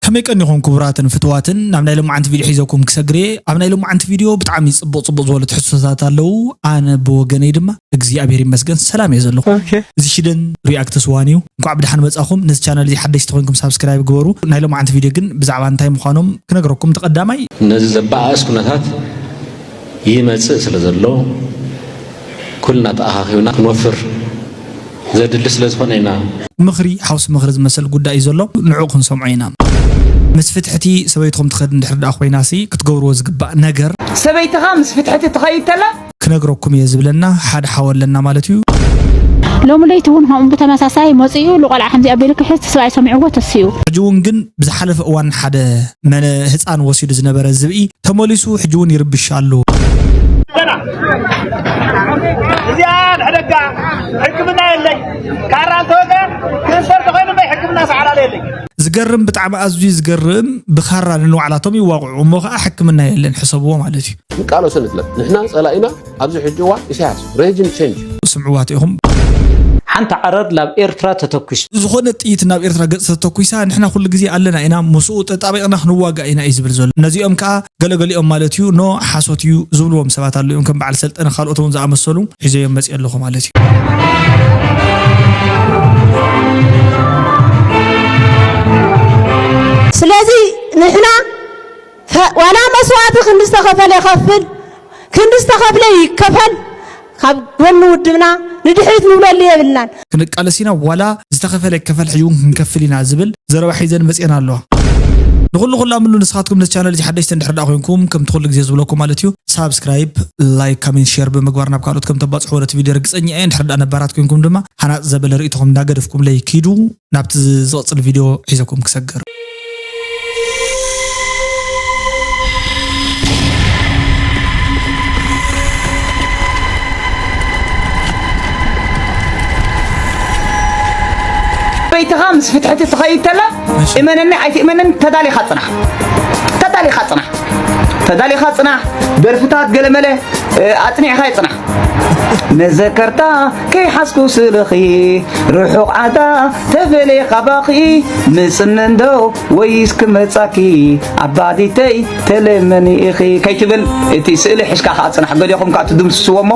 ከመይ ቀኒኹም ክቡራትን ፍትዋትን? ናብ ናይ ሎማዓንቲ ቪድዮ ሒዘኩም ክሰግር እየ። ኣብ ናይ ሎማዓንቲ ቪድዮ ብጣዕሚ ጽቡቕ ጽቡቕ ዝበሉ ትሕዝቶታት ኣለዉ። ኣነ ብወገነይ ድማ እግዚኣብሔር ይመስገን ሰላም እየ ዘለኹ። እዚ ሽደን ሪያክትስ ዋን እዩ። እንኳዕ ብደሓን መጻኹም። ነዚ ቻነል እዚ ሓደሽቲ ኮይንኩም ሳብስክራይብ ግበሩ። ናይ ሎማዓንቲ ቪድዮ ግን ብዛዕባ እንታይ ምዃኖም ክነግረኩም። እቲ ቀዳማይ ነዚ ዘበኣእስ ኩነታት ይመጽእ ስለ ዘሎ ኩልና ተኣኻኺብና ክንወፍር ዘድሊ ስለ ዝኾነ ኢና። ምኽሪ፣ ሓውሲ ምኽሪ ዝመስል ጉዳይ እዩ ዘሎ። ንዕኡ ክንሰምዖ ኢና። ምስ ፍትሕቲ ሰበይትኹም ትኸድ እንድሕር ደኣ ኮይናሲ ክትገብርዎ ዝግባእ ነገር ሰበይትኻ ምስ ፍትሕቲ ትኸይድ ተላ ክነግረኩም እየ ዝብለና ሓደ ሓው ኣለና ማለት እዩ። ሎሚ ለይቲ እውን ከምኡ ብተመሳሳይ መፂኡ፣ ንቆልዓ ከምዚ ኣቢሉ ክሕዝ፣ እቲ ሰብኣይ ሰሚዕዎ ተሲኡ። ሕጂ እውን ግን ብዝሓለፈ እዋን ሓደ መነ ህፃን ወሲዱ ዝነበረ ዝብኢ ተመሊሱ ሕጂ እውን ይርብሽ ኣሎ። እዚኣ ንሕደጋ ሕክምና የለይ። ካራ እንተወገ ክእሰር ተኾይኑ እምበይ ሕክምና ሰዓላለ የለይ። ዝገርም፣ ብጣዕሚ ኣዝዩ ዝገርም። ብኻራ ንንባዕላቶም ይዋቕዑ እሞ ኸዓ ሕክምና የለን፣ ሕሰብዎ ማለት እዩ። ንቃለሶ ንጥለብ። ንሕና ጸላኢና ኣብዚ ሕጂ እዋን ኢሳያስ እዩ። ሬጂም ቼንጅ። ስምዕዋ ኢኹም። ሓንቲ ዓረር ናብ ኤርትራ ተተኲሱ። ዝኾነ ጥይት ናብ ኤርትራ ገጽ ተተኲሳ፣ ንሕና ኩሉ ግዜ ኣለና ኢና፣ ምስኡ ተጣቢቕና ክንዋጋእ ኢና እዩ ዝብል ዘሎ። ነዚኦም ከኣ ገለገሊኦም ማለት እዩ፣ ኖ ሓሶት እዩ ዝብልዎም ሰባት ኣለዉ እዮም፣ ከም በዓል ሰልጠነ ካልኦት እውን ዝኣመሰሉ ሒዘዮም መጺአ ኣለኹ ማለት እዩ። ስለዚ ንሕና ፈ-፣ ዋላ መስዋእቲ ክንዲ ዝተኸፈለ ይኸፍል፣ ክንዲ ዝተኸፍለ ይከፈል፣ ካብ ጎኒ ውድብና ንድሕሪት ንብለሉ የብልናን። ክንቃለስ ኢና፣ ዋላ ዝተኸፈለ ይከፈል፣ ሕጂ እውን ክንከፍል ኢና ዝብል ዘረባ ሒዘን መጺአን ኣለዋ። ንኹሉ ኩላምሉ ንስኻትኩም ነዚ ቻነል እዚ ሓደሽቲ እንድሕር ደኣ ኮይንኩም፣ ከምቲ ኩሉ ግዜ ዝብለኩም ማለት እዩ፣ ሳብስክራይብ፣ ላይክ፣ ካሜንት፣ ሼር ብምግባር ናብ ካልኦት ከም ተባጽሕዎ ነቲ ቪድዮ ርግጸኛ እየ። እንድሕር ደኣ ነባራት ኮይንኩም ድማ ሃናጽ ዘበለ ርእይቶኹም እንዳገደፍኩምለይ ኪዱ። ናብቲ ዝቕጽል ቪድዮ ሒዘኩም ክሰግር። ሰበይትኻ ምስ ፍትሕቲ ትኸይድ ተላ፣ እሺ። እመነኒ ኣይትእመነኒ፣ ተዳሊኻ ጽናሕ። ተዳሊኻ ጽናሕ። ተዳሊኻ ጽናሕ። ደርፍታት ገለመለ፣ እ፣ ኣጽኒዕኻ ይጽናሕ። መዘከርታ ከይሓዝኩ ስልኺ፣ ርሑቕ ዓዳ ተፈልየ ካባኺ፣ ምጽነ እንዶ ወይስ ክመጻኪ፣ ኣባዲተይ ተለመኒ ኢኺ ከይትብል፣ እቲ ስእሊ ሒዝካ ከኣ ጽናሕ። ገሊኹም ከኣ ትድምስስዎ እሞ፣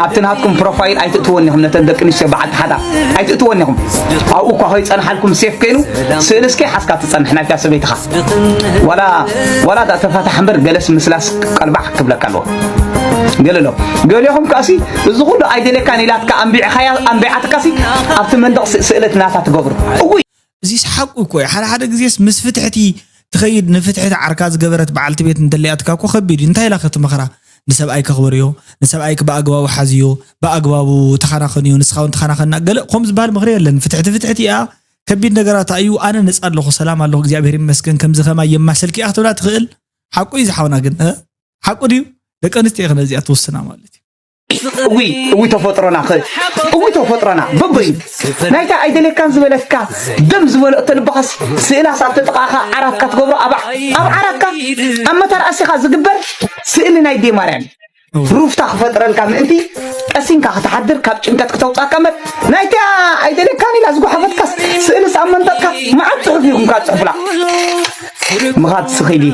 ኣብቲ ናትኩም ፕሮፋይል ኣይትእትወን ኢኹም፣ ነተን ደቂ ኣንስትዮ በዓልቲ ሓዳር ኣይትእትወን ኢኹም። ኣብኡ እኳ ከይጸንሓልኩም ሴፍ ከይኑ፣ ስእሊ እስከ ሓዝካ ትጸንሕ ናይታ ሰበይትኻ። ዋላ፣ ዋላ ዳ ተፋታሕ እምበር፣ ገለስ ምስላስ ቀልባዕ ክብለካ ኣለዎ። ገለ ኣሎ። ገሊኹም ከኣሲ፣ እዚ ኩሉ ኣይደልየካን ኢላትካ ኣንቢዕኻያ፣ ኣንቢዓትካሲ፣ ኣብቲ መንደቕ ስ-፣ ስእለት ናታ ትገብሩ። እውይ! እዚስ ሓቁ እኮ እዩ። ሓደ ሓደ ግዜስ ምስ ፍትሕቲ ትኸይድ፣ ንፍትሕቲ ዓርካ ዝገበረት በዓልቲ ቤት እንተለያትካ እኮ ከቢድ እዩ። እንታይ ኢላ ከ ትመኽራ? ንሰብኣይ ከኽብርዮ፣ ንሰብኣይክ ብኣግባቡ ሓዝዮ፣ ብኣግባቡ ተኸናኸንዮ፣ ንስኻ እውን ተኸናኸና። ገለ ከምኡ ዝበሃል ምኽሪ የለን። ፍትሕቲ ፍትሕቲ እያ። ከቢድ ነገራት እዩ። ኣነ ነጻ ኣለኹ፣ ሰላም ኣለኹ፣ እግዚኣብሔር ይመስገን፣ ከምዚ ከማይ የማሰልኪ እያ ክትብላ ትኽእል። ሓቁ እዩ ዝሓውና ግን፣ እ? ሓቁ ድዩ? ደቂ ኣንስትዮ ኢኽን ነዚኣ ትውስና ማለት እዩ። እዊ፣ እዊ ተፈጥሮና ኸ-፣ እዊ ተፈጥሮና በበይ ናይታ ኣይደልየካን ዝበለትካ ደም ዝበለኦ ተልባኻስ ስእላስ ኣብ ተጥቓኻ ዓራትካ ትገብሮ ኣብ ዓ-፣ ኣብ ዓራትካ ኣብ መተርኣሲኻ ዝግበር ስእሊ ናይ ዴ ማርያም ሩፍታ ክፈጥረልካ ምእንቲ ቀሲንካ ክትሓድር ካብ ጭንቀት ክተውጻካ እምበር ናይታ ኣይደልየካን ኢላ ዝጓሓፈትካስ ስእልስ ኣብ መንጠጥካ መዓት ጽሑፍ ኢኹም ካብ ጽሑፍላ ምኻድ ስኺሊ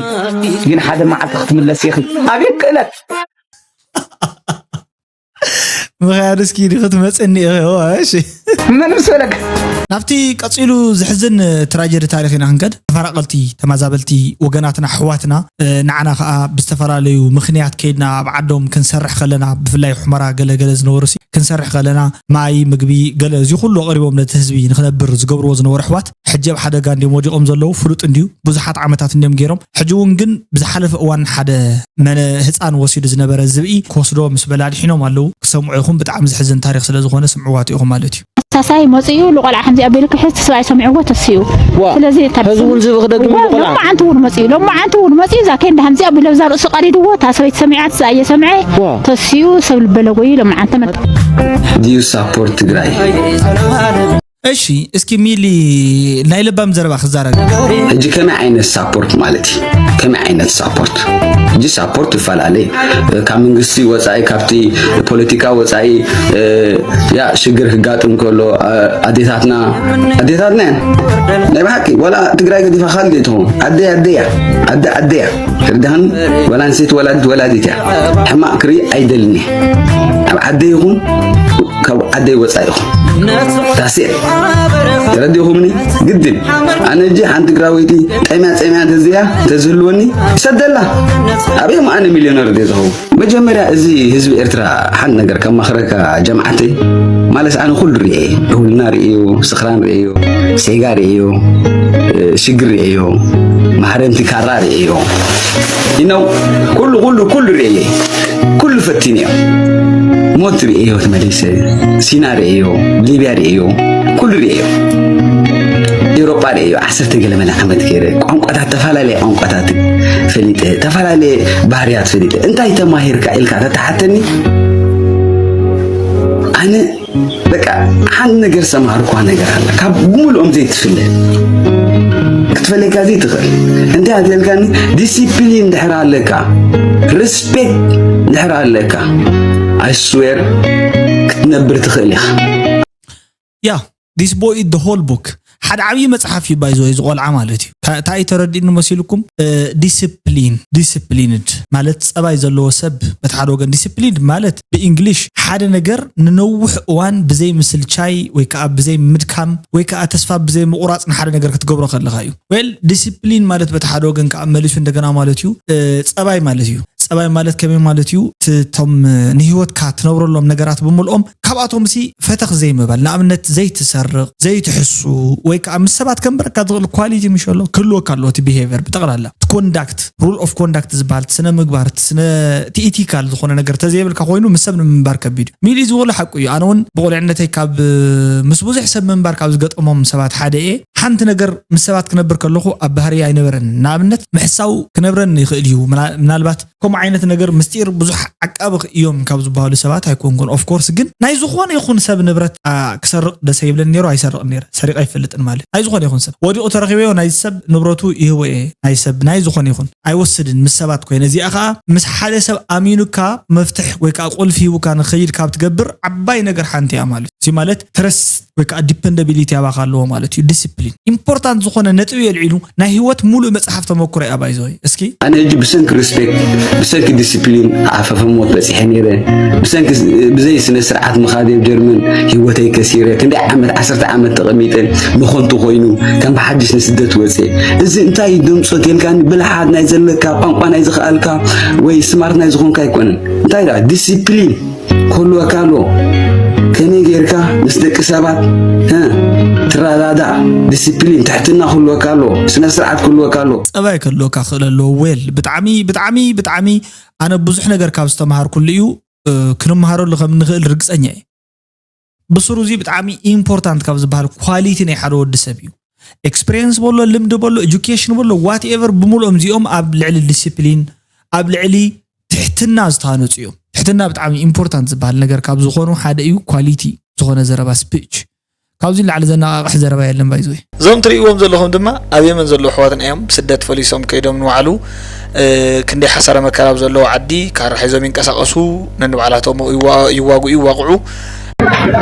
ግን ሓደ መዓልቲ ክትምለስ ኢኺ። ኣቤት ክእለት! ምኽያድ እስኪ ዲኺ ትመጽእኒ ኢኺ። እዋ፣ እሺ። መን ምስ በለካ? ናብቲ ቀጺሉ ዝሕዝን ትራጀዲ ታሪኽ ኢና ክንከድ። ተፈናቐልቲ፣ ተመዛበልቲ፣ ወገናትና፣ ኣሕዋትና፣ እ፣ ንዓና ከኣ ብዝተፈላለዩ ምኽንያት ከይድና ኣብ ዓዶም ክንሰርሕ ከለና፣ ብፍላይ ሑመራ ገለ ገለ ዝነበሩ ሲ፣ ክንሰርሕ ከለና ማይ፣ ምግቢ፣ ገለ እዚ ኩሉ ኣቕሪቦም ነቲ ህዝቢ ንኽነብር ዝገብርዎ ዝነበሩ ኣሕዋት፣ ሕጂ ኣብ ሓደጋ እንድዮም ወዲቖም ዘለዉ፣ ፍሉጥ እንድዩ። ብዙሓት ዓመታት እንድዮም ገይሮም። ሕጂ እውን ግን ብዝሓለፈ እዋን ሓደ መነ ህፃን ወሲዱ ዝነበረ ዝብኢ ክወስዶ ምስ በለ ኣድሒኖም ኣለዉ። ክሰምዑ ኢኹም፣ ብጣዕሚ ዘሕዝን ታሪኽ ስለ ዝኾነ ስምዕዋ እቲኢኹም ማለት እዩ። ሳሳይ መፂኡ ንቆልዓ ከምዚ ኣቢሉ ክሕዝ እቲ ሰብኣይ ሰሚዕዎ ተሲኡ። ዋ፣ ስለዚ እታ ሕዚ እውን ዝብኢ ክደግም ዋ፣ ንቆልዓ? ሎማዓንቲ እውን መፂኡ፣ ሎማዓንቲ እውን መፂኡ እዛ ኬንዳ ከምዚ ኣቢሉ ኣብዛ ርእሱ ቀዲድዎ፣ እታ ሰበይቲ ሰሚዓ፣ እቲ ሰብኣይ የሰምዐ ዋ። ተሲኡ ሰብ ልበለጎዩ ሎማዓንቲ መጣ። ዲዩ ሳፖርት ትግራይ? እሺ፣ እስኪ ሚሊ ናይ ለባም ዘረባ ክዛረብ። ሕጂ ከመይ ዓይነት ሳፖርት ማለት እዩ? ከመይ ዓይነት ሳፖርት? ሕጂ ሳፖርት ይፈላለ እዩ። ካብ መንግስቲ ወፃኢ፣ ካብቲ ፖለቲካ ወፃኢ፣ እ፣ ያ ሽግር ክጋጥም ከሎ፣ እ፣ ኣዴታትና ኣዴታትና እየን ናይ ብሓቂ። ዋላ ትግራይ ገዲፋ ካልእ ትኸውን ኣደይ ኣደይ እያ። ኣደ ኣደ እያ። ርዳህን ዋላ ኣንስተይቲ ወላዲት ወላዲት እያ። ሕማቕ ክርኢ ኣይደልን እየ። ኣብ ዓደይ ይኹን ካብ ዓደይ ወፃኢ ይኹን ዳሴ ተረዲኹምኒ። ግድን ኣነ እጂ ሓንቲ ትግራወይቲ ጠምያ ፀምያ ተዝያ ተዝህልወኒ ይሰደላ። ኣበይ ኣነ ሚልዮነር ደ ዝኸውን? መጀመርያ እዚ ህዝቢ ኤርትራ ሓንቲ ነገር ከማኽረካ ጀምዓተይ፣ ማለት ኣነ ኩሉ ርእየ፣ ዕውልና ርእዮ፣ ስኽራን ርእዮ፣ ሴጋ ርእዮ፣ ሽግር ርእዮ፣ ማሕረምቲ ካራ ርእዮ። ይነው ኩሉ ኩሉ ኩሉ ርእየ፣ ኩሉ ፈቲንዮ። ሞት ርእዮ ተመሊሰ፣ ሲና ርእዮ፣ ሊብያ ርእዮ፣ ኩሉ ርእዮ። ኤውሮጳ ርእዮ ዓሰርተ ገለ መለ ዓመት ገይረ፣ ቋንቋታት፣ ተፈላለየ ቋንቋታት ፈሊጠ፣ ተፈላለየ ባህርያት ፈሊጠ። እንታይ ተማሂርካ ኢልካ ተተሓተኒ፣ ኣነ በቃ ሓንቲ ነገር ዝተማሃርኳ ነገር ኣላ፣ ካብ ብምልኦም ዘይትፍለ ክትፈለካ ዘይትኽእል። እንታይ ኣትልካኒ? ዲሲፕሊን ድሕር ኣለካ፣ ሪስፔክት ድሕር ኣለካ፣ I swear ክትነብር ትኽእል ኢኻ። ያ this boy is the whole book። ሓደ ዓብዪ መፅሓፍ እዩ ባይዞ እዚ ቆልዓ ማለት እዩ። እንታይ ተረዲእኒ መሲልኩም? ዲስፕሊን፣ ዲስፕሊንድ ማለት ፀባይ ዘለዎ ሰብ በቲ ሓደ ወገን፣ ዲስፕሊንድ ማለት ብእንግሊሽ ሓደ ነገር ንነውሕ እዋን ብዘይ ምስልቻይ ወይ ከዓ ብዘይ ምድካም ወይ ከዓ ተስፋ ብዘይ ምቁራፅ ንሓደ ነገር ክትገብሮ ከለካ እዩ። ዌል ዲስፕሊን ማለት በቲ ሓደ ወገን ከዓ መሊሱ እንደገና ማለት እዩ፣ እ፣ ፀባይ ማለት እዩ። ፀባይ ማለት ከመይ ማለት እዩ? እቲ እቶም፣ እ፣ ንህይወትካ ትነብረሎም ነገራት ብምልኦም ካብኣቶም ሲ ፈተኽ ዘይምባል፣ ንኣብነት ዘይትሰርቕ፣ ዘይትሕሱ ወይ ከዓ ምስ ሰባት ከንብረካ ዝኽእል ኳሊቲ ምሸሎ ክህልወካ ኣለዎ። እቲ ቢሄቨር ብጠቕላላ እቲ ኮንዳክት፣ ሩል ኦፍ ኮንዳክት ዝበሃል እቲ ስነ ምግባር፣ እቲ ስነ፣ እቲ ኢቲካል ዝኾነ ነገር ተዘይብልካ ኮይኑ ምስ ሰብ ንምንባር ከቢድ እዩ። ሚሊ ዝብሎ ሓቁ እዩ። ኣነ እውን ብቆልዕነተይ ካብ፣ ምስ ብዙሕ ሰብ ምንባር ካብ ዝገጠሞም ሰባት ሓደ እየ። ሓንቲ ነገር ምስ ሰባት ክነብር ከለኹ ኣብ ባህሪ ኣይነበረን። ንኣብነት ምሕሳው ክነብረኒ ይኽእል እዩ። ምና-፣ ምናልባት ከምኡ ዓይነት ነገር ምስጢር ብዙሕ ዓቃቢ እዮም ካብ ዝበሃሉ ሰባት ኣይኮንኩን። ኦፍኮርስ ግን ናይ ዝኾነ ይኹን ሰብ ንብረት፣ አ፣ ክሰርቕ ደሰ ይብለኒ ነይሩ፣ ኣይሰርቕን ነይረ፣ ሰሪቐ ኣይፈልጥን ማለት። ናይ ዝኾነ ይኹን ሰብ ወዲቑ ተረኺበዮ ናይ ሰብ ንብረቱ ይህቦ እየ። ናይ ሰብ ናይ ዝኾነ ይኹን ኣይወስድን ምስ ሰባት ኮይነ። እዚኣ ኸዓ ምስ ሓደ ሰብ ኣሚኑካ መፍትሕ ወይ ከዓ ቁልፊ ሂቡካ ንኸይድ ካብ ትገብር ዓባይ ነገር ሓንቲ እያ ማለት እዩ። እዚ ማለት ትረስት ወይ ከዓ ዲፐንደቢሊቲ ኣባኻ ኣለዎ ማለት እዩ። ዲስፕሊን ኢምፖርታንት ዝኾነ ነጥቢ የልዒሉ። ናይ ህይወት ሙሉእ መፅሓፍ ተመኩሮ እያ ባይዘወይ። እስኪ ኣነ ሕጂ ብሰንኪ ሪስፔክት፣ ብሰንኪ ዲስፕሊን ዓፈፈ ሞት በፂሐ ነይረ። ብሰንኪ ብዘይ ስነ ስርዓት ምኻድ ኣብ ጀርመን ህይወተይ ከሲረ። ክንደይ ዓመት፣ ዓሰርተ ዓመት ተቐሚጠ ንኾንቱ ኮይኑ ከም ብሓድሽ ንስደት ወፅየ። እዚ እንታይ ደምፆ ተልካኒ? ብልሓት ናይ ዘለካ፣ ቋንቋ ናይ ዝኽኣልካ ወይ ስማርት ናይ ዝኾንካ ኣይኮነን። እንታይ ደኣ ዲሲፕሊን ክህልወካ ኣለዎ። ከመይ ጌርካ ምስ ደቂ ሰባት፣ እ፣ ትረዳዳእ፣ ዲሲፕሊን፣ ትሕትና ክህልወካ ኣለዎ፣ ስነ ስርዓት ክህልወካ ኣለዎ። ፀባይ ክህልወካ ክእል ኣለዎ። ዌል ብጣዕሚ ብጣዕሚ ብጣዕሚ ኣነ ብዙሕ ነገር ካብ ዝተምሃርኩሉ እዩ። እ፣ ክንምሃረሉ ከም እንኽእል ርግፀኛ እየ። ብስሩ እዚ ብጣዕሚ ኢምፖርታንት ካብ ዝበሃል ኳሊቲ ናይ ሓደ ወዲ ሰብ እዩ። ኤክስፒሪየንስ በሎ፣ ልምዲ በሎ፣ ኤጁኬሽን በሎ፣ ዋትኤቨር ብምልኦም እዚኦም ኣብ ልዕሊ ዲሲፕሊን፣ ኣብ ልዕሊ ትሕትና ዝተሃነፁ እዮም። ትሕትና ብጣዕሚ ኢምፖርታንት ዝበሃል ነገር ካብ ዝኾኑ ሓደ እዩ። ኳሊቲ ዝኾነ ዘረባ ስፒች ካብዚ ንላዕሊ ዘነቓቕሕ ዘረባ የለን ባይዘወይ። እዞም ትርእይዎም ዘለኹም ድማ ኣብ የመን ዘለዉ ኣሕዋትና እዮም። ብስደት ፈሊሶም ከይዶም ንባዕሉ፣ እ፣ ክንደይ ሓሳረ መከራ ኣብ ዘለዎ ዓዲ ካራ ሒዞም ይንቀሳቐሱ፣ ነንባዕላቶም ይዋ-፣ ይዋግኡ፣ ይዋቕዑ።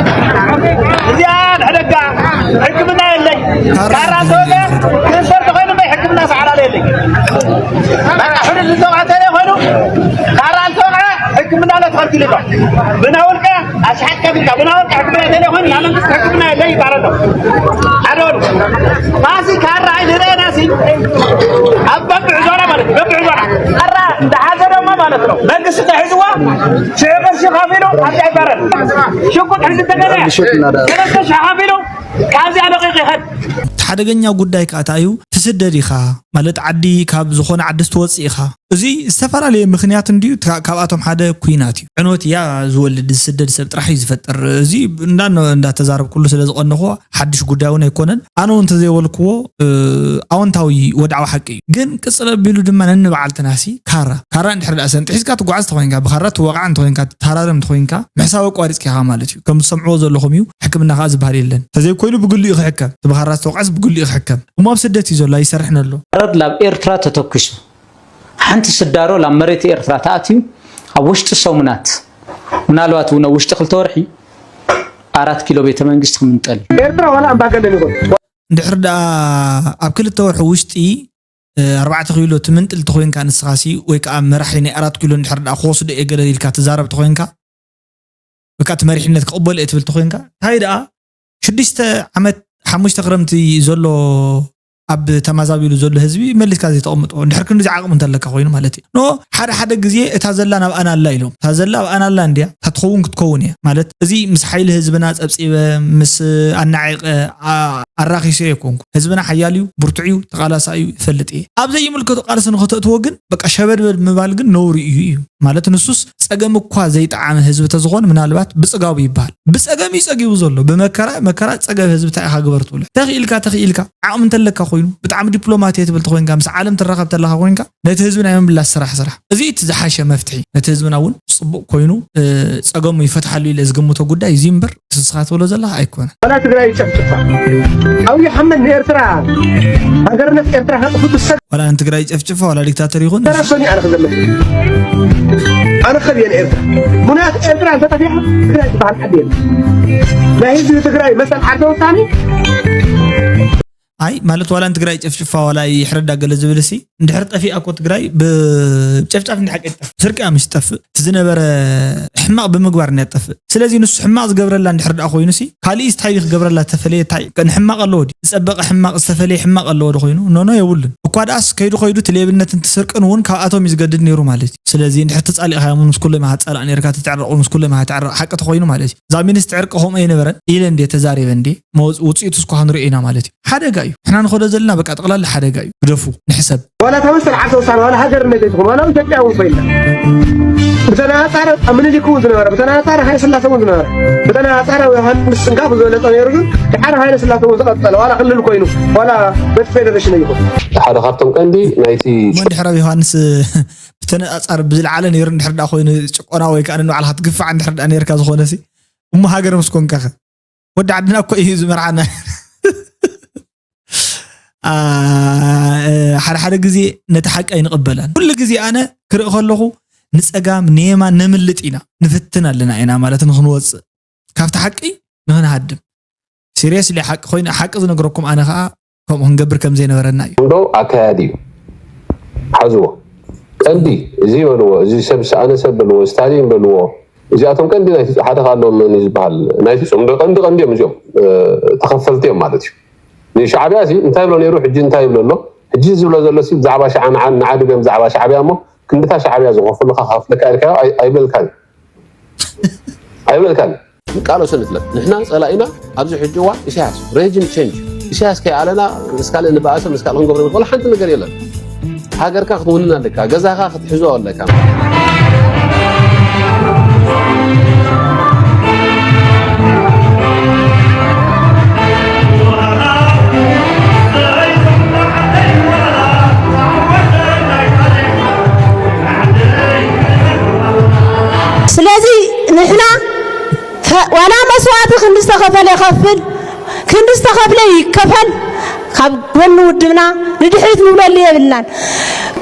እዚኣ ንሕደጋ ሕክምና የለይ። ካራ እንተወቀ ክእሰር ተኾይኑ እምበይ ሕክምና ሰዓላለ የለይ። በቃ ሕሩድ ዝተውዓ ተለይ ኮይኑ ካራ ዝተወቅዐ ሕክምና ለትኸልክል ኣሎ። ብና ውልቀ ኣሽሓት ከፊልካ ብና ውልቀ ሕክምና ተለይ ኮይኑ ናይ መንግስቲ ሕክምና የለይ ይባሃል ኣሎ። ሓደ በሉ። ማሲ ካራ ኣይንርእየና ሲ ኣብ በብዕዞና ማለት እዩ። በብዕዞና ካራ እንደሓዘ ደሞ ማለት ነው። መንግስቲ ተሒዝዋ ሽዑ ቅርሺ ከፊሉ ኣብዚኣ ይባረር። ሽጉጥ ሒዙ ተገለ ሰለስተ ሽሕ ከፊሉ ካብዚኣ ለቒቑ ይኸድ። እቲ ሓደገኛ ጉዳይ ከኣ እንታይ እዩ? ትስደድ ኢኻ ማለት ዓዲ፣ ካብ ዝኾነ ዓዲ ትወፅእ ኢኻ። እዚ ዝተፈላለየ ምኽንያት እንድዩ። ካብኣቶም ሓደ ኩናት እዩ። ዕንወት እያ ዝወልድ፣ ዝስደድ ሰብ ጥራሕ እዩ ዝፈጥር። እዚ እንዳተዛረብኩሉ ስለ ዝቐነኹ ሓድሽ ጉዳይ እውን ኣይኮነን። ኣነ እውን እንተዘይበልክዎ ኣወንታዊ ወድዓዊ ሓቂ እዩ። ግን ቅፅል ኣቢሉ ድማ ነንበዓልትናሲ ካራ ካራ እንድሕር ደኣ ሰንጢሒስካ ትጓዓዝ ተኾይንካ፣ ብካራ ትወቃዕ እንተኾይንካ፣ ትተሃራረም እንተኾይንካ፣ ምሕሳብ ኣቋሪፅካ ኢኻ ማለት እዩ። ከም ዝሰምዕዎ ዘለኹም እዩ። ሕክምና ከዓ ዝበሃል የለን። ተዘይኮይኑ ብግሉ እዩ ክሕከም። እቲ ብካራ ዝተወቃዕስ ብግሉ እዩ ክሕከም። እሞ ኣብ ስደት እዩ ዘሎ፣ ኣይሰርሕን ኣሎ። ረድ ላብ ኤርትራ ተተኩሱ ሓንቲ ስዳሮ ላብ መሬት ኤርትራ ተኣትዩ ኣብ ውሽጢ ሰሙናት ምናልባት እውን ኣብ ውሽጢ ክልተ ወርሒ ኣራት ኪሎ ቤተ መንግስቲ ክምንጠል እዩ። ኤርትራ ዋላ ኣምባገነን ይኹን እንድሕር ደኣ ኣብ ክልተ ወርሒ ውሽጢ ኣርባዕተ ኪሎ ትምንጥል ተኾይንካ ንስኻሲ ወይ ከዓ መራሒ ናይ ኣራት ኪሎ እንድሕር ደኣ ክወስዶ እየ ገለ ኢልካ ትዛረብ ተኾይንካ ወይ ከዓ እቲ መሪሕነት ክቕበሎ እየ ትብል ተኾይንካ እንታይ ደኣ ሽዱሽተ ዓመት ሓሙሽተ ክረምቲ ዘሎ ኣብ ተማዛቢሉ ዘሎ ህዝቢ መሊስካ ዘይተቐምጦ እንድሕር ክንዲዚ ዓቕሚ እንተለካ ኮይኑ ማለት እዩ ኖ ሓደ ሓደ ግዜ እታ ዘላ ናብኣና ኣላ ኢሎም እታ ዘላ ኣብኣና ኣላ እንድያ እታ ትኸውን ክትከውን እያ ማለት እዚ ምስ ሓይሊ ህዝብና ፀብፂበ ምስ ኣናዒቀ ኣራኺሰ የኮንኩ ህዝብና ሓያል እዩ ብርቱዕ እዩ ተቓላሳ እዩ ይፈልጥ እየ ኣብ ዘይምልከቱ ቃልሲ ንክተእትዎ ግን በቃ ሸበድበድ ምባል ግን ነውሪ እዩ እዩ ማለት ንሱስ ፀገም እኳ ዘይጠዓመ ህዝቢ ተዝኾን ምናልባት ብፅጋቡ ይበሃል ብፀገም እዩ ፀጊቡ ዘሎ ብመከራ መከራ ፀገብ ህዝቢ እንታይ ኢኻ ግበር ትብሎ ተኽኢልካ ተኽኢልካ ዓቕሚ እንተለካ ኮይኑ ብጣዕሚ ዲፕሎማት እየ ትብል ተኮይንካ ምስ ዓለም ትራኸብ ተለካ ኮይንካ ነቲ ህዝቢ ናይ ምምላስ ስራሕ ስራሕ እዚ እቲ ዝሓሸ መፍትሒ ነቲ ህዝብና እውን ፅቡቅ ኮይኑ ፀገሙ ይፈትሓሉ ኢለ ዝግምቶ ጉዳይ እዚ እምበር ንስኻ ትብሎ ዘለኻ ኣይኮነ ዋላ ትግራይ ይጨፍጭፋ ኣብይ ኣሕመድ ንኤርትራ ሃገርነት ኤርትራ ከጥፉ ትሰግ ዋላ ንትግራይ ይጨፍጭፋ ዋላ ዲክታተር ይኹን ተራሶኒ ኣነ ክዘምር ኣነ ከብየ ንኤርትራ ምክንያቱ ኤርትራ እንተጠፊኣ ትግራይ ዝበሃል ዓዲ የለ ናይ ህዝቢ ትግራይ መሰል ዓዲ ውሳኔ ኣይ ማለት ዋላ ንትግራይ ጨፍጭፋ ዋላ ይሕረዳ ገለ ዝብል ሲ እንድሕር ጠፊኣ እኮ ትግራይ ብጨፍጫፍ እንዲ ሓቂ ይጠፍእ ስርቂ ምስ ይጠፍእ እቲ ዝነበረ ሕማቕ ብምግባር እንያ ትጠፍእ ስለዚ ንሱ ሕማቕ ዝገብረላ እንድሕር ደኣ ኮይኑ ሲ ካሊእ ስታይ ክገብረላ ተፈለየ ታይ ንሕማቕ ኣለዎ ድዩ ዝጸበቐ ሕማቕ ዝተፈለየ ሕማቕ ኣለዎ ዶ ኮይኑ ኖኖ የብሉን እኳ ደኣስ ከይዱ ከይዱ እቲ ሌብነትን እቲ ስርቅን እውን ካብኣቶም እዩ ዝገድድ ነይሩ ማለት እዩ ስለዚ እንድሕር ተጻሊእካዮም ምስ ኩሎም ኢኻ ትጻላእ ነርካ ትትዕረቕ ምስ ኩሎም ኢኻ ትዕረቕ ሓቂ ተኾይኑ ማለት እዩ እዛ ሚኒስትሪ ዕርቂ ከምኡ ኣይነበረን ኢለ እንዴ ተዛሪበ እንዴ ውፅኢቱ እስኳ ክንሪኦ ኢና ማለት እዩ ሓደጋ እዩ ንሕና ንኸዶ ዘለና በቃ ጠቕላላ ሓደጋ እዩ ግደፉ ንሕሰብ ዋላ ተመሰል ዓርሰ ውሳነ ዋላ ሃገርነት ኣይትኹን ዋላ ኢትዮጵያ እውን ኮይና ብተነፃረ ኣብ ምኒልክ እውን ዝነበረ ብተነፃረ ሃይለ ስላሴ እውን ዝነበረ ብተነፃረ ዮሃንስ ፅንካፍ ዝበለፀ ነይሩ ግን ድሓር ሃይለ ስላሴ እውን ዝቐፀለ ዋላ ክልል ኮይኑ ዋላ በቲ ፌደሬሽን ኣይኹን ሓደ ካብቶም ቀንዲ ናይቲ እሞ እንድሕር ኣብ ዮሃንስ ብተነፃፃሪ ብዝለዓለ ነይሩ እንድሕር ዳ ኮይኑ ጭቆና ወይ ከዓ ንባዕልካ ትግፋዕ እንድሕር ዳ ነርካ ዝኾነ ሲ እሞ ሃገር ምስ ኮንካ ከ ወዲ ዓድና እኮ እዩ ዝመርዓና ሓደ ሓደ ግዜ ነቲ ሓቂ ኣይንቕበላን ኩሉ ግዜ ኣነ ክርኢ ከለኹ ንፀጋም ንየማን ነምልጥ ኢና ንፍትን ኣለና ኢና ማለት ንክንወፅእ ካብቲ ሓቂ ንክንሃድም ሲሪየስሊ ሓቂ ኮይኑ ሓቂ ዝነግረኩም ኣነ ከዓ ከምኡ ክንገብር ከም ዘይነበረና እዩ። ዶ ኣካያዲ እዩ ሓዝዎ ቀንዲ እዚ በልዎ እዚ ሰብ ሰኣነ ሰብ በልዎ ስታሊን በልዎ እዚኣቶም ቀንዲ ናይ ሓደ ካሎም መን ዝበሃል ናይ ፍፁም ዶ ቀንዲ ቀንዲ እዮም እዚኦም ተኸፈልቲ እዮም ማለት እዩ። ንሻዕቢያ እዚ እንታይ ብሎ ነይሩ ሕጂ እንታይ ይብሎ ኣሎ ሕጂ ዝብሎ ዘሎ ሲ ብዛዕባ ሻዓ ንዓ ንዓ ድገም ብዛዕባ ሻዕቢያ እሞ ክንድታ ሻዕቢያ ዝኸፍሉካ ከፍለካ ኢልካዮ ኣይበልካን ኣይበልካን። ንቃለሶ ንጥለብ ንሕና ጸላኢና ኣብዚ ሕጂ እዋን ኢሳያስ እዩ regime change ኢሳያስ ከይኣለና ምስ ካልእ ንበኣሶ ምስ ካልእ ክንገብሮ ንኽእል ሓንቲ ነገር የለን። ሃገርካ ክትውንን ኣለካ፣ ገዛኻ ክትሕዞ ኣለካ። ስለዚ ንሕና ዋላ መስዋእቲ ክንዲ ዝተኸፈለ ይኸፍል ክንዲ ዝተኸፍለ ይከፈል ካብ ጎኒ ውድብና ንድሕሪት ንብለሉ የብልናን።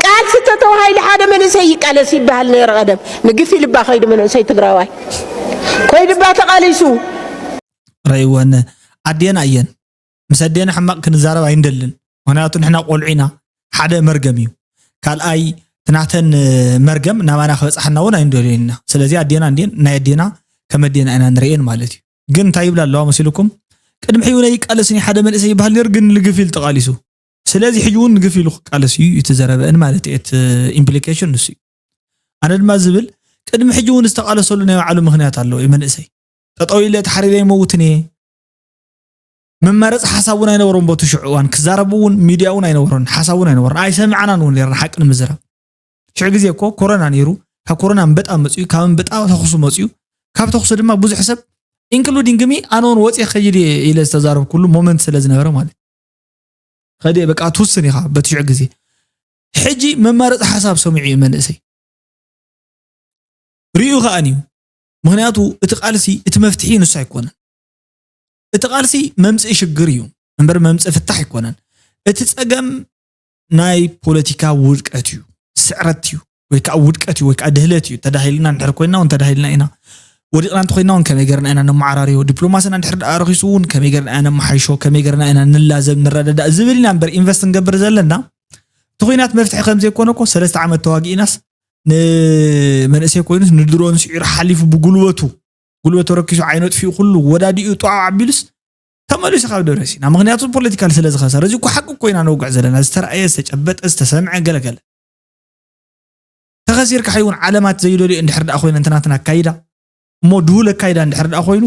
ቃልሲ ተተባሂሉ ሓደ መንእሰይ ይቃለስ ይበሃል ነይሩ ቀደም። ምግፍ ኢሉባ ከይዱ መንእሰይ ትግራዋይ ኮይዱባ ተቓሊሱ። ረእይወን ኣዴና እየን። ምስ ኣዴና ሕማቕ ክንዛረብ ኣይንደልን። ምኽንያቱ ንሕና ቆልዑ ኢና። ሓደ መርገም እዩ። ካልኣይ እቲ ናተን መርገም ናባና ክበፅሓና እውን ኣይንደልዮን ኢና። ስለዚ ኣዴና እንድየን ናይ ኣዴና ከም ኣዴና ኢና ንርእየን ማለት እዩ። ግን እንታይ ይብላ ኣለዋ መሲልኩም? ቅድሚ ሕጂ እውን ኣይቃለስን እዩ ሓደ መንእሰይ ይበሃል ነይሩ ግን ልግፍ ኢሉ ተቓሊሱ። ስለዚ ሕጂ እውን ንግፍ ኢሉ ክቃለስ እዩ እቲ ዘረበአን ማለት እዩ። እቲ ኢምፕሊኬሽን ንሱ እዩ። ኣነ ድማ ዝብል ቅድሚ ሕጂ እውን ዝተቓለሰሉ ናይ ባዕሉ ምኽንያት ኣለዎ እዩ መንእሰይ። ጠጠው ኢለ ተሓሪረ ይመውትን እየ። መማረፂ ሓሳብ እውን ኣይነበሮን በቱ ሽዑ እዋን ክዛረቡ እውን ሚድያ እውን ኣይነበሮን ሓሳብ እውን ኣይነበሮን ኣይሰምዓናን እውን ነርና ሓቂ ንምዝራብ ሽዑ ግዜ እኮ ኮሮና ነይሩ። ካብ ኮሮና ኣንበጣ መፅዩ፣ ካብ ኣንበጣ ተኹሱ መፅዩ። ካብ ተኹሱ ድማ ብዙሕ ሰብ including me ኣነ እውን ወፅየ ከይድ እየ ኢለ ዝተዛረብኩሉ ሞመንት ስለ ዝነበረ ማለት እዩ። ከደ በቃ ትውስን ኢኻ በቲ ሽዑ ግዜ። ሕጂ መማረፂ ሓሳብ ሰሚዑ እዩ መንእሰይ። ርእዩ ከኣን እዩ። ምክንያቱ እቲ ቃልሲ እቲ መፍትሒ ንሱ ኣይኮነን። እቲ ቃልሲ መምፅኢ ሽግር እዩ እምበር መምፅኢ ፍታሕ ኣይኮነን። እቲ ፀገም ናይ ፖለቲካ ውድቀት እዩ፣ ስዕረት እዩ፣ ወይ ከዓ ውድቀት እዩ ወይ ከዓ ድህለት እዩ። ተዳሂልና እንድሕር ኮይና እውን ተዳሂልና ኢና፣ ወዲቕና እንተኮይና እውን ከመይ ገርና ኢና ነመዓራርዮ፣ ዲፕሎማስና እንድሕር ደኣ ረኪሱ እውን ከመይ ገርና ኢና ነመሓይሾ፣ ከመይ ገርና ኢና ንላዘብ ንረዳዳእ ዝብል ኢና እምበር ኢንቨስት ንገብር ዘለና። እቲ ኩናት መፍትሒ ከም ዘይኮነ እኮ ሰለስተ ዓመት ተዋጊእናስ ንመንእሰይ ኮይኑስ ንድሮን ስዒሩ ሓሊፉ ብጉልበቱ ጉልበቱ ረኪሱ ዓይኑ ኣጥፊኡ ኩሉ ወዳዲኡ ጧዕ ኣቢሉስ ተመሊሱ ካብ ደብረ ሲና። ምክንያቱ ፖለቲካል ስለ ዝኸሰረ። እዚ እኮ ሓቂ እኮ ኢና ነውግዕ ዘለና፣ ዝተረኣየ ዝተጨበጠ ዝተሰምዐ ገለገለ። ተኸሲርካ ሓይውን ዓለማት ዘይደልዮ እንድሕር ደኣ ኮይነ እንተ ናትና ኣካይዳ እሞ ድሁል ኣካይዳ እንድሕር ደኣ ኮይኑ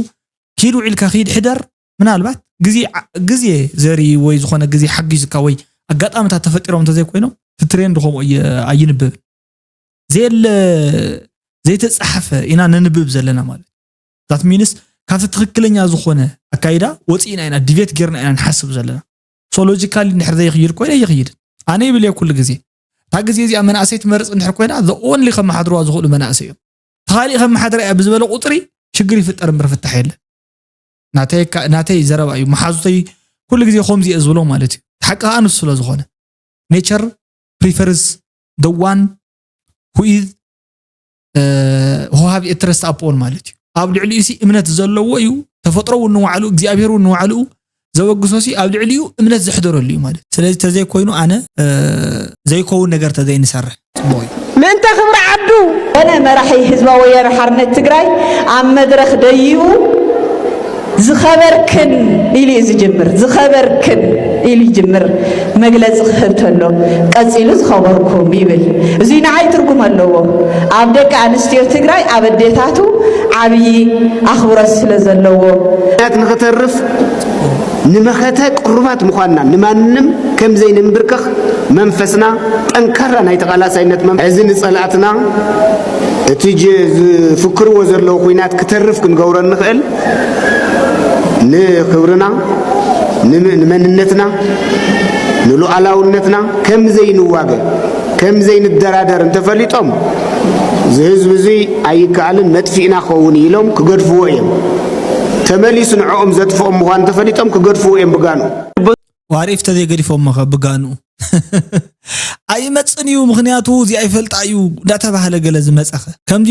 ኪድ ውዒልካ ኪድ ሕደር። ምናልባት ግዜ ግዜ ዘሪ ወይ ዝኾነ ግዜ ሓጊዝካ ወይ ኣጋጣምታት ተፈጢሮም እንተዘይኮይኖም እቲ ትሬንድ ከምኡ ኣየ- ኣይንብብን። ዘየለ ዘይተፃሓፈ ኢና ነንብብ ዘለና ማለት። ዛት ሚንስ ካብቲ ትክክለኛ ዝኾነ ኣካይዳ ወፂእና ኢና ዲቤት ጌርና ኢና ንሓስብ ዘለና። ሶ ሎጂካሊ እንድሕር ዘይኽይድ ኮይነ ኣይኽይድን። ኣነ ይብል እየ ኩሉ ግዜ እታ ግዜ እዚኣ መናእሰይ ትመርፅ እንድሕር ኮይና the only ከመሓድርዋ ዝኽእሉ መናእሰይ እዮም። ተኻሊእ ከመሓድራ እያ ብዝበለ ቁፅሪ ሽግር ይፍጠር እምበር ፍታሕ የለን። ናተይ ካ- ናተይ ዘረባ እዩ። መሓዙተይ ኩሉ ግዜ ከምዚ እየ ዝብሎ ማለት እዩ። ሓቂ ከዓ ንሱ ስለ ዝኾነ nature prefers the one who is who have a trust upon ማለት እዩ። ኣብ ልዕሊኡ ሲ እምነት ዘለዎ እዩ። ተፈጥሮ እውን ንባዕሉ እግዚኣብሔር እውን ንባዕሉ ዘበግሶ ሲ ኣብ ልዕሊኡ እምነት ዘሕደረሉ እዩ ማለት። ስለዚ ተዘይኮይኑ ኣነ ዘይከውን ነገር ተዘይንሰርሕ ፅቡቅ እዩ። ምእንተ ክብሪ ዓዱ። ኮነ መራሒ ህዝባዊ ወያነ ሓርነት ትግራይ ኣብ መድረኽ ደይቡ ዝኸበርክን ኢሉ እዩ ዝጅምር። ዝኸበርክን ኢሉ ይጅምር። መግለፂ ክህብ ተሎ ቀፂሉ ዝኸበርኩም ይብል። እዙይ ንዓይ ትርጉም ኣለዎ። ኣብ ደቂ ኣንስትዮ ትግራይ ኣብ ኣዴታቱ ዓብዪ ኣኽብሮት ስለ ዘለዎ። ንኽተርፍ ንመኸተ ቅሩባት ምዃንና ንማንም ከም ዘይንንብርከኽ መንፈስና ጠንካራ ናይ ተቓላሳይነት መንፈስ እዚ ንጸላእትና እቲ ጀ- ዝፍክርዎ ዘለዉ ኲናት ክተርፍ ክንገብሮ እንኽእል ንኽብርና ንም- ንመንነትና ንሉዓላውነትና ከም ዘይንዋገ ከም ዘይንደራደር እንተፈሊጦም እዚ ህዝቢ እዚ ኣይከኣልን መጥፊእና ክኸውን ኢሎም ክገድፍዎ እዮም። ተመሊሱ ንዕኦም ዘጥፍኦም ምዃኑ ተፈሊጦም ክገድፍዎ እዮም ብጋኑ። ዋሪፍ ተዘይገዲፎሞ ከ ብጋኑ ኣይመፅን እዩ። ምክንያቱ እዚኣ ይፈልጣ እዩ እንዳተባሃለ ገለ ዝመፀኸ ከምዚ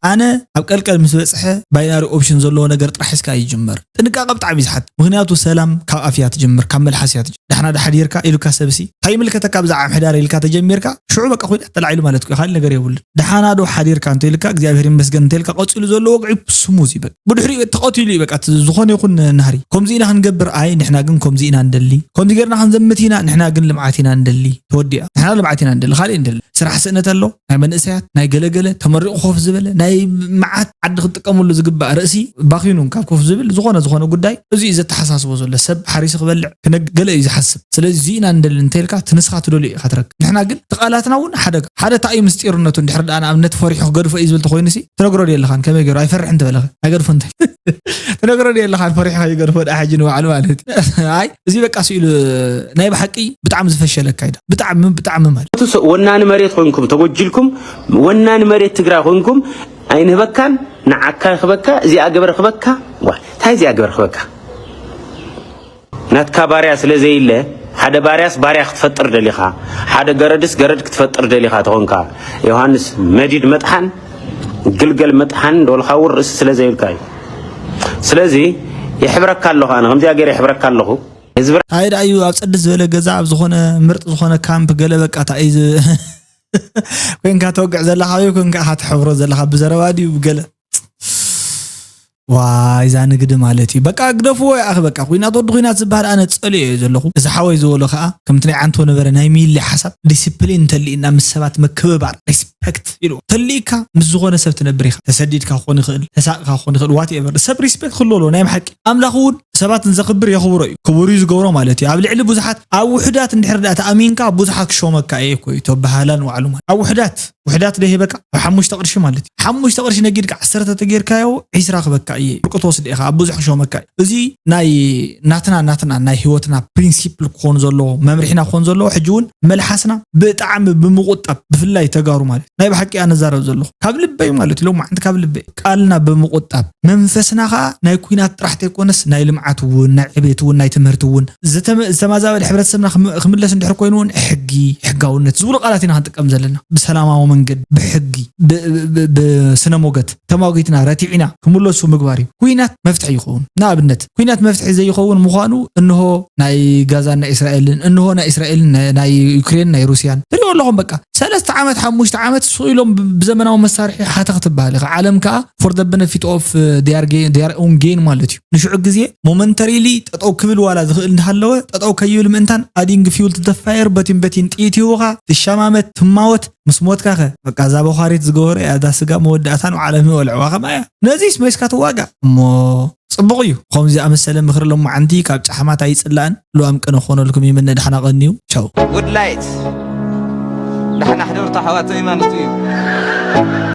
ኣነ ኣብ ቀልቀል ምስ በፅሐ ባይናሪ ኦፕሽን ዘለዎ ነገር ጥራሕ ሒዝካ ይጅመር። ጥንቃቐ ብጣዕሚ እዩ ዝሓት። ምክንያቱ ሰላም ካብ ኣፍ እያ ትጅምር፣ ካብ መልሓስ እያ ትጅምር። ዳሕና ዶ ሓዲርካ ኢሉካ ሰብሲ እንታይ ይምልከተካ ብዛዕባ ምሕዳር ኢልካ ተጀሚርካ ሽዑ በቃ ኮይና ተላዒሉ ማለት እኮ ካልእ ነገር የብሉን። ደሓና ዶ ሓዲርካ እንተ ኢልካ እግዚኣብሔር ይመስገን እንተ ኢልካ ቀፂሉ ዘሎ ወግዒ ስሙዝ እዩ። በቃ ብድሕሪኡ ተቐቲሉ እዩ። በቃ እቲ ዝኾነ ይኹን ናህሪ ከምዚ ኢና ክንገብር ኣይ ንሕና ግን ከምዚ ኢና ንደሊ፣ ከምዚ ጌርና ክንዘምት ኢና ንሕና ግን ልምዓት ኢና ንደሊ። ተወዲኣ ንሕና ልምዓት ኢና ንደሊ፣ ካልእ ንደሊ። ስራሕ ስእነት ኣሎ ናይ መንእሰያት ናይ ገለገለ ተመሪቑ ኮፍ ዝበለ ናይ መዓት ዓዲ ክትጥቀመሉ ዝግባእ ርእሲ ባኺኑ ካብ ኮፍ ዝብል ዝኾነ ዝኾነ ጉዳይ እዚ እዩ ዘተሓሳስቦ ዘሎ። ሰብ ሓሪሱ ክበልዕ ክነግ- ገለ እዩ ዝሓስብ። ስለዚ እዚ ኢና ንደሊ እንተኢልካ እቲ ንስኻ ትደልዮ ኢኻ ትረክብ። ንሕና ግን እቲ ቃላትና እውን ሓደጋ ሓደ እንታይ እዩ ምስጢርነቱ እንድሕር ደኣ ንኣብነት ፈሪሑ ክገድፎ እዩ ዝብል ተኾይኑሲ ትነግሮ ድየለኻን ከመይ ገይሩ ኣይፈርሕን ትበለኸ ኣይገድፎ እንታይ ትነግሮ ድየለኻን ፈሪሑ ከይገድፎ ደኣ ሕጂ ንባዕሉ ማለት እዩ። ኣይ እዚ በቃ ስኢሉ ናይ ብሓቂ ብጣዕሚ ዝፈሸለ ኣካይዳ ብጣዕሚ ብጣዕሚ ማለት ወናኒ መሬት ኮይንኩም ተጎጅልኩም ወናኒ መሬት ትግራይ ኮይንኩም ኣይንህበካን ንዓካ ይክበካ እዚኣ ገበረ ክበካ ዋ እንታይ እዚኣ ገበረ ክበካ ናትካ ባርያ ስለ ዘይለ ሓደ ባርያስ ባርያ ክትፈጥር ደሊኻ ሓደ ገረድስ ገረድ ክትፈጥር ደሊኻ ተኾንካ ዮሃንስ መዲድ መጥሓን ግልገል መጥሓን ዶልኻውር ርእሲ ስለ ዘይብልካ እዩ ስለዚ ይሕብረካ ኣለኹ ኣነ ከምዚኣ ገይረ ይሕብረካ ኣለኹ ህዝቢ ታይ ደኣ እዩ ኣብ ፅድት ዝበለ ገዛ ኣብ ዝኾነ ምርጥ ዝኾነ ካምፕ ገለ በቃ ታይ ኮይንካ ተወግዕ ዘለኻ ወይ ኮይንካ ኢኻ ትሕብሮ ዘለኻ ብዘረባ ድዩ ብገለ ዋይ እዛ ንግዲ ማለት እዩ በቃ ግደፍዎ ይኣኺ በቃ ኩናት ወዲ ኩናት ዝበሃል ኣነ ፀልኦ እየ ዘለኹ እዚ ሓወይ ዝበሎ ከዓ ከምቲ ናይ ዓንቶ ነበረ ናይ ሚሊ ሓሳብ ዲስፕሊን እንተሊእና ምስ ሰባት ምክብባር ሪስፐክት ኢሉ ተልኢካ ምስ ዝኾነ ሰብ ትነብር ኢኻ። ተሰዲድካ ክኾን ይኽእል፣ ተሳቕካ ክኾን ይኽእል፣ ዋት ኤቨር ሰብ ሪስፐክት ክህልዎ ኣለዎ። ናይ ብሓቂ ኣምላኽ እውን ሰባት ንዘኽብር የኽብሮ እዩ። ክቡር እዩ ዝገብሮ ማለት እዩ። ኣብ ልዕሊ ብዙሓት ኣብ ውሑዳት እንድሕር ደኣ ተኣሚንካ ብዙሓት ክሾመካ እየ እኮ እዩ ተባሃላ ንባዕሉ ማለት ኣብ ውሑዳት ውሕዳት ዶ ይህበካ ኣብ ሓሙሽተ ቅርሺ ማለት እዩ። ሓሙሽተ ቅርሺ ነጊድካ ዓሰርተ ተጌርካዮ ዒስራ ክበካ እየ ብርቂ ትወስድ ኢኻ ኣብ ብዙሕ ክሾመካ እዩ። እዚ ናይ ናትና ናትና ናይ ህይወትና ፕሪንሲፕል ክኾን ዘለዎ መምርሒና ክኾን ዘለዎ ሕጂ እውን መልሓስና ብጣዕሚ ብምቁጣብ ብፍላይ ተጋሩ ማለት ናይ ብሓቂ ኣነዛረብ ዘለኹ ካብ ልበይ ማለት ሎም ዓንቲ ካብ ልበይ ቃልና ብምቁጣብ መንፈስና ከዓ ናይ ኩናት ጥራሕ ተይኮነስ ናይ ልምዓት እውን ናይ ዕቤት እውን ናይ ትምህርቲ እውን ዝተመ- ዝተማዛበለ ሕብረተሰብና ክም- ክምለስ እንድሕር ኮይኑ እውን ሕጊ ሕጋውነት ዝብሉ ቃላት ኢና ክንጥቀም ዘለና ብሰላማዊ መንገድ ብሕጊ ብ- ብ- ብ- ብስነ ሞገት ተማጒትና ረቲዕና ክምለሱ ምግባር እዩ። ኩናት መፍትሒ ይኸውን። ንኣብነት ኩናት መፍትሒ ዘይኸውን ምዃኑ እንሆ ናይ ጋዛን ናይ እስራኤልን እንሆ ናይ እስራኤልን ናይ- ናይ ዩክሬን ናይ ሩስያን ትሪኦ ኣለኹም። በቃ ሰለስተ ዓመት ሓሙሽተ ዓመት ስቕ ኢሎም ብ- ብዘመናዊ መሳርሒ ሓተኽ ትበሃል ኢኻ። ዓለም ከዓ for the benefit of their gain their own gain ማለት እዩ። ንሽዑ ግዜ ሞመንተሪሊ ጠጠው ክብል ዋላ ዝኽእል እንዳሃለወ ጠጠው ከይብል ምእንታን adding fuel to the fire በቲን በቲን ጥይት ይህቡኻ ትሸማመት ትማወት ምስ ሞትካ ኸ በቃ እዛ በዃሪት ዝገበረ እያ እዛ ስጋ መወዳእታን ዓለም ይወልዕዋ ከማ እያ። ነዚስ መይስካ ትዋጋ እሞ ጽቡቕ እዩ። ከምዚ ኣመሰለ ምኽሪ ሎማዓንቲ ካብ ጫሕማት ኣይጽላእን። ልዋም ቅነ ክኾነልኩም ይምነ። ደሓና ቀንዩ። ቻው። ጉድ ላይት ዳሕና ሕደርቱ ኣሕዋተይ ማለት እዩ።